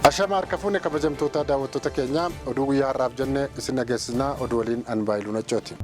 Ashama harka fuune, kabajamtoota daawwattoota keenyaa, oduu guyyaa har'aaf jenne isin dhageessisnaa. Oduu waliin an Baayiluu Nachooti.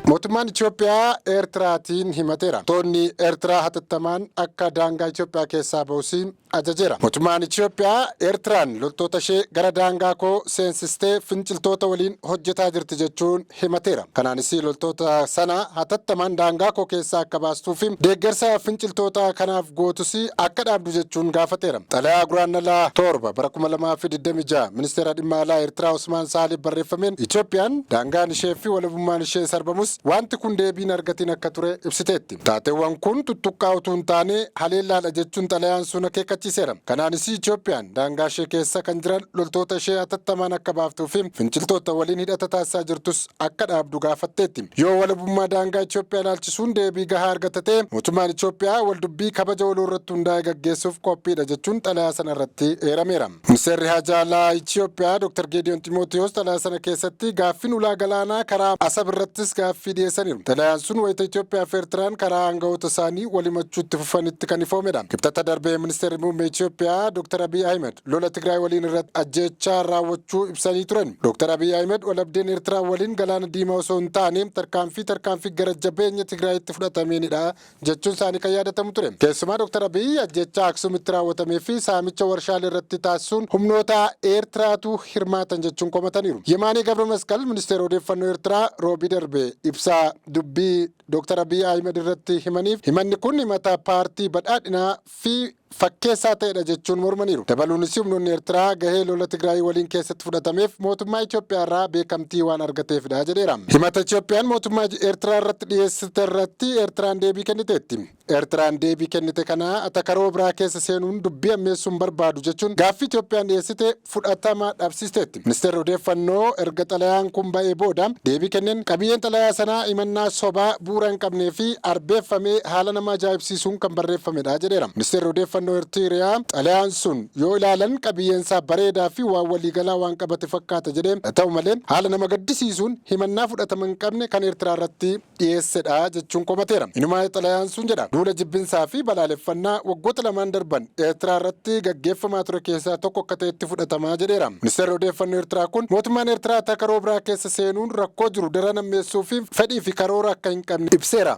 Mootummaan Itoophiyaa Eertiraatiin himateera. Loltoonni Eertiraa hatattamaan akka daangaa Itoophiyaa keessaa ba'us ajajeera. Mootummaan Itoophiyaa Eertiraan loltoota ishee gara daangaa koo seensistee finciltoota waliin hojjetaa jirti jechuun himateera. Kanaanis loltoota sana hatattamaan daangaa koo keessaa akka baastuu fi deeggarsa finciltoota kanaaf gootus akka dhaabdu jechuun gaafateera. Xalayaa Guraandhala 7 bara 2026 ministeera dhimma alaa Eertiraa Usmaan Saalih barreeffameen Itoophiyaan daangaan ishee fi walabummaan ishee sarbamus wanti kun deebiin argatiin akka ture ibsiteetti. Taateewwan kun tuttuqqaa utuu hin taane haleellaadha jechuun xalayaan sun akeekkachiiseera. Kanaanis Itoophiyaan daangaa ishee keessa kan jiran loltoota ishee hatattamaan akka baaftuu fi finciltoota waliin hidhata taasisaa jirtus akka dhaabdu gaafatteetti. Yoo walabummaa daangaa Itoophiyaa ilaalchisuun deebii gahaa argata ta'e, mootummaan Itoophiyaa waldubbii kabaja waloo irratti hundaa'e gaggeessuuf qophiidha jechuun xalayaa sana irratti eerameera. Ministeerri Haajaa Alaa Itoophiyaa Dr. Geediyoon Ximootiyoos xalayaa sana keessatti gaaffiin ulaa galaanaa karaa Asab irrattis gaaffii dhiyeessaniiru. Xalayaan sun wayita Itoophiyaa fi Eertiraan karaa aangawoota isaanii wal himachuu itti fufanitti kan ifoomedha. Kibxata darbee ministeerri muummee Itoophiyaa Dr. Abiy Ahmed lola Tigraay waliin irratti ajjeechaa raawwachuu ibsanii turan. Dr. Abiy Ahmed walabdeen Eertiraa waliin galaana diimaa osoo hin taane tarkaanfii gara jabeenya Tigraayitti fudhatameenidha jechuun isaanii kan yaadatamu ture. Keessumaa Dr. Abiy ajjeechaa Aksuumitti raawwatamee fi saamicha warshaalee irratti taasisuun humnoota Eertiraatu hirmaatan jechuun komataniiru. Yemaanee Gabra Masqal, ministeera odeeffannoo Eertiraa, roobii darbe ibsaa dubbii Dr. Abiy Ahmed irratti himaniif himanni kun himata paartii badhaadhinaa fi fakkeessaa ta'edha jechuun mormaniiru. Dabaluunis humnoonni Eertiraa gahee lola Tigraay waliin keessatti fudhatameef mootummaa Itoophiyaa irraa beekamtii waan argateefidha jedheera. Himata Itoophiyaan mootummaa Eertiraa irratti dhiyeessite irratti Eertiraan deebii kenniteetti. Eertiraan deebii kennite kana atakaroo biraa keessa seenuun dubbii ammeessuun barbaadu jechuun gaaffii Itoophiyaan dhiyeessite fudhatama dhabsiisteetti. Ministeerri odeeffannoo erga xalayaan kun ba'ee booda deebii kenneen qabiyyeen xalayaa sanaa himannaa sobaa bu'uura hin qabnee fi arbeeffamee haala nama ajaa'ibsiisuun kan barreeffamedha jedheera. Ministeerri odeeffannoo Eertiriyaa xalayaan sun yoo ilaalan qabiyyeensaa bareedaa fi waan waliigalaa waan qabate fakkaata jedhee, haa ta'u malee haala nama gaddisiisuun himannaa fudhatama hin qabne kan Eertiraa irratti dhiyeessedha jechuun komateera. Inumaa xalayaan sun jedha duula jibbinsaa fi balaaleffannaa waggoota lamaan darban Eertiraa irratti gaggeeffamaa ture keessaa tokko akka ta'etti fudhatamaa jedheera. Ministeerri odeeffannoo Eertiraa kun mootummaan Eertiraa takaroo biraa keessa seenuun rakkoo jiru daran hammeessuu fi fedhii fi karoora akka hin qabne ibseera.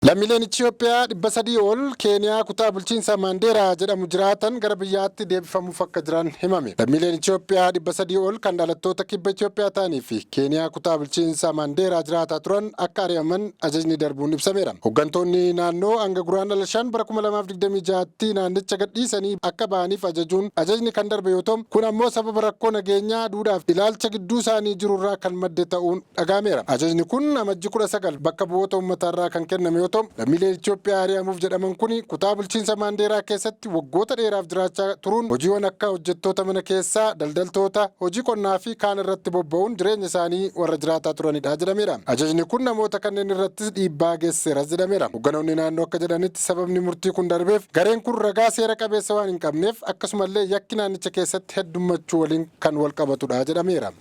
Lammiileen Itoophiyaa 300 ol Keeniyaa kutaa bulchiinsa Maandeeraa jedhamu jiraatan gara biyyaatti deebifamuuf akka jiran himame. Lammiileen Itoophiyaa 300 ol kan dhalattoota kibba Itoophiyaa ta'anii fi Keeniyaa kutaa bulchiinsa Maandeeraa jiraataa turan akka ari'aman ajajni darbuun ibsameera. Hooggantoonni naannoo hanga Guraandhala 5 bara 2026tti naannicha gadhiisanii akka ba'aniif ajajuun ajajni kan darbe yoo ta'u, kun ammoo sababa rakkoo nageenyaa, duudhaa fi ilaalcha gidduu isaanii jirurraa kan madde ta'uun dhaga'ameera. Ajajni kun Amajji 19 bakka bu'oota uummataarraa kan kenname yoo ta'u, lammiileen Itoophiyaa ari'amuuf jedhaman kun kutaa bulchiinsa Maandeeraa keessatti waggoota dheeraaf jiraachaa turuun hojiiwwan akka hojjettoota mana keessaa, daldaltoota, hojii qonnaa fi kaan irratti bobba'uun jireenya isaanii warra jiraataa turanidha jedhameera. Ajajni kun namoota kanneen irrattis dhiibbaa geessiseeras jedhameera. Hoogganoonni naannoo akka jedhanitti sababni murtii kun darbeef gareen kun ragaa seera qabeessa waan hin qabneef, akkasumallee yakki naannicha keessatti heddummachuu waliin kan wal qabatudha jedhameera.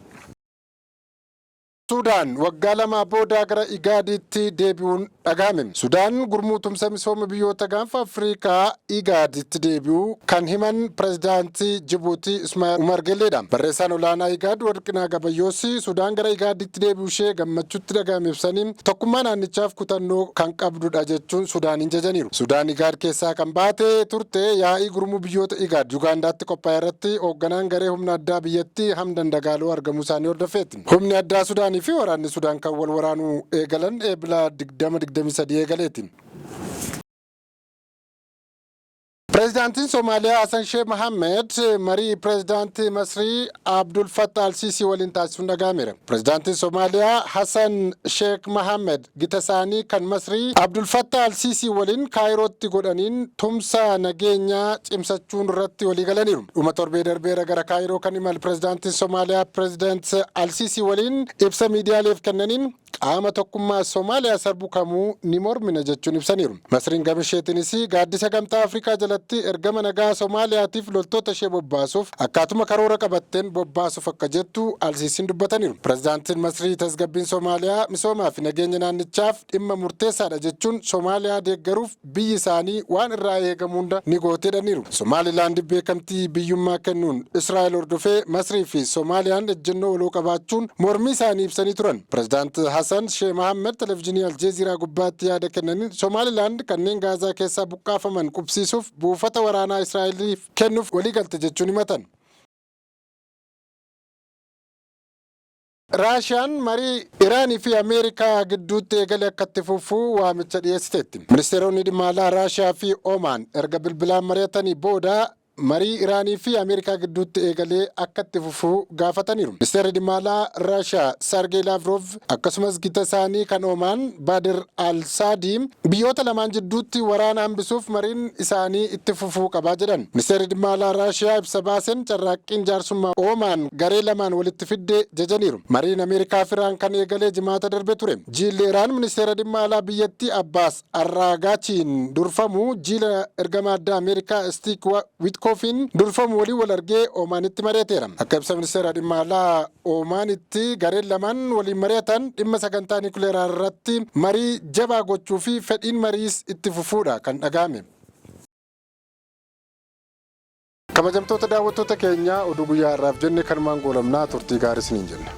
Sudaan waggaa 2 booda gara Igaaditti deebi'uun dhagahame. Sudaan gurmuu tumsa misooma biyyoota gaanfa Afrikaa Igaaditti deebi'uu kan himan pirezidaantii Jibuutii Ismaa'eel Umar Gelleedha. Barreessaan olaanaa Igaad Warqinaa Gabayyoosi Sudaan gara Igaaditti deebi'uu ishee gammachuutti dhagahame ibsanii tokkummaa naannichaaf kutannoo kan qabdudha jechuun Sudaaniin jajaniiru. Sudaan Igaad keessaa kan baate turte yaa'ii gurmuu biyyoota Igaad Yugaandaatti qophaa'e irratti hoogganaan garee humna addaa biyyattii Hamdan Dagaaloo argamuu isaanii hordofeeti. Humni addaa Sudaanii fi waraanni Sudaan kan wal waraanuu eegalan Eebila 2023 eegaleeti. Pireezidaantiin Somaaliyaa Hasan Sheekh Mohammed marii pireezidaantii Masrii Abdul Fattah Al-Sisi waliin taasisuun dhaga'ameera. Pireezidaantiin Somaaliyaa Hasan Sheekh Mohammed gita isaanii kan Masrii Abdul Fattah Al-Sisi waliin Kaayirootti godhaniin tumsa nageenyaa cimsachuun irratti walii galaniiru. Dhuma torbee darbeera gara Kaayiroo kan imale pireezidaantiin Somaaliyaa pireezidaant Al-Sisi waliin ibsa miidiyaaleef kennaniin, Qaama tokkummaa Somaaliyaa sarbu kamuu ni mormina jechuun ibsaniiru. Masriin gama isheetiinis gaaddisa Gamtaa Afrikaa jalatti ergama nagaa Somaaliyaatiif loltoota ishee bobbaasuuf akkaatuma karoora qabatteen bobbaasuuf akka jettu Alsiisiin dubbataniiru. Pirezidaantiin Masrii tasgabbiin Somaaliyaa misoomaa fi nageenya naannichaaf dhimma murteessaadha jechuun Somaaliyaa deeggaruuf biyyi isaanii waan irraa eegamu hunda ni gooti jedhaniiru. Somaalilaand beekamtii biyyummaa kennuun Israa'el hordofee Masrii fi Somaaliyaan ejjennoo waloo qabaachuun mormii isaanii ibsanii turan. Pirezidaant Hassan Sheeh Mohammed televezyiinii Aljeeziraa gubbaatti yaada kennaniin Somaalilaand kanneen Gaazaa keessaa buqqaafaman qubsiisuuf buufata waraanaa Israa'eliif kennuuf waliigalte jechuun himatan. Raashiyaan marii Iraanii fi Ameerikaa gidduutti eegale akka itti fufu waamicha dhiyeessiteetti. Ministeeronni dhimma alaa Raashiyaa fi Omaan erga bilbilaan mari'atanii booda marii Iraanii fi Ameerikaa gidduutti eegalee akka itti fufu gaafataniiru. Ministeerri dhimma alaa Raashiyaa Saargee Laavrov akkasumas gita isaanii kan Omaan Baadir Al-Saadii biyyoota lamaan jidduutti waraana hambisuuf mariin isaanii itti fufuu qabaa jedhan. Ministeerri dhimma alaa Raashiyaa ibsa baaseen carraaqqiin jaarsummaa Omaan garee lamaan walitti fidde jajaniiru. Mariin Ameerikaa fi Iraan kan eegalee Jimaata darbe ture. Jiilli Iraan ministeera dhimma alaa biyyattii Abbaas Arraagaachiin durfamu jiila ergama addaa Ameerikaa Stiik Witkoofiin durfamu waliin wal argee Omaanitti mari'ateera. Akka ibsa ministeera dhimma alaa Omaanitti, gareen lamaan waliin mari'atan dhimma sagantaa niikuleeraa irratti marii jabaa gochuu fi fedhiin mariis itti fufuudha kan dhaga'ame. Kabajamtoota daawwattoota keenyaa, oduu guyyaa har'aaf jenne kanumaan goolabnaa, turtii gaarii isiniin jenna.